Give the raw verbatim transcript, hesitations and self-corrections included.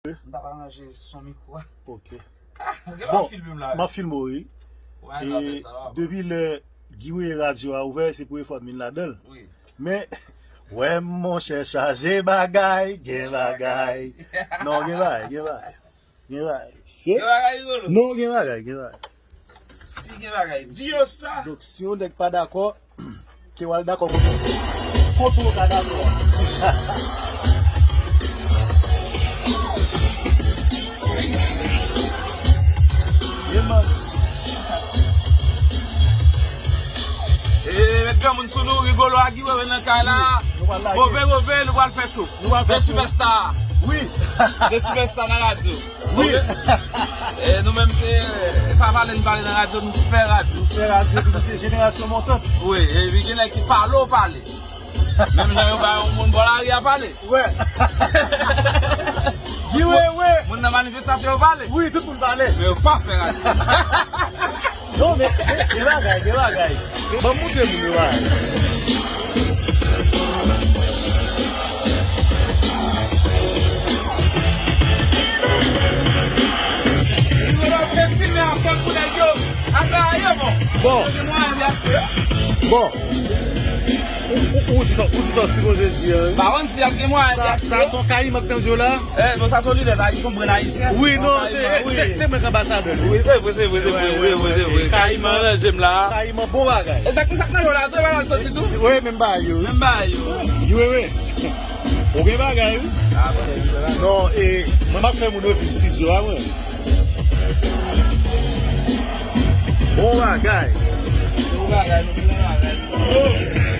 M t ap aranje son mikwo a. Ok. Ah, gen lè w ap filme m la. M ap filme w, wi. E depi lè Guy Wewe radyo a ouvè, se premye fwa m vin ladan l. Wi. Men, wè, monchè, chaje bagay, gen bagay. Non, gen bagay, gen bagay. Gen bagay. Se... Gen bagay, Rigolo. Non, gen bagay, gen bagay. Si gen bagay, di yo sa. Donk, si yon nèg pa dakò, ke w al dakò kote w, kote w ka dakò. Ye, man. E, met granmoun sou nou, Rigolo ak Guy Wewe nan kay la. Wi, nou pral lage. Move, move, nou pral fè cho. Nou pral fè cho. De sipèsta. Wi. De sipèsta nan radyo. Wi. Ok? E nou menm se, e pa pale n pale nan radyo, nou fè radyo. Nou fè radyo, epi nou se jenerasyon montant. Wi, epi gen nèg ki pale w pale. Menm jan yo ba yon moun bò lari a pale. Wè. Guy Wewe. Moun nan manifestasyon yo pale. Wi, tout moun pale. Men yo pa fè radyo. Non, men, men, gen bagay, gen bagay. Ban m montre moun yo bagay. Yo ap fè fimen ansanm pou nèg yo. Ata yo bon. Bon. Yo gen mwayen de achte. Bon. Ou, ou, ou di sa, ou di sa, sipoze di, hein. Pa konn si y ap gen mwayen de achte. Sa, sa se yon kayiman k nan zye w la? Eh, bon, sa se yon lidè, sa se yon brenn ayisyen. Wi, non, se, se, se mwen k anbasadè li. Wi, se vre, se vre, se vre, se vre, se vre. Kayiman nan je m la. Kayiman bon bagay. E sa ki sa k nan yo la, tou, e pa l soti tou? Wi, menm bagay yo. Menm bagay yo. Guy Wewe. Ou gen bagay, wi. Ah, bon, gen bagay. Non, e, mwen m ap fè moun yo viv estidyo a, mwen. Bon bagay. Bon bagay, nou gen bagay.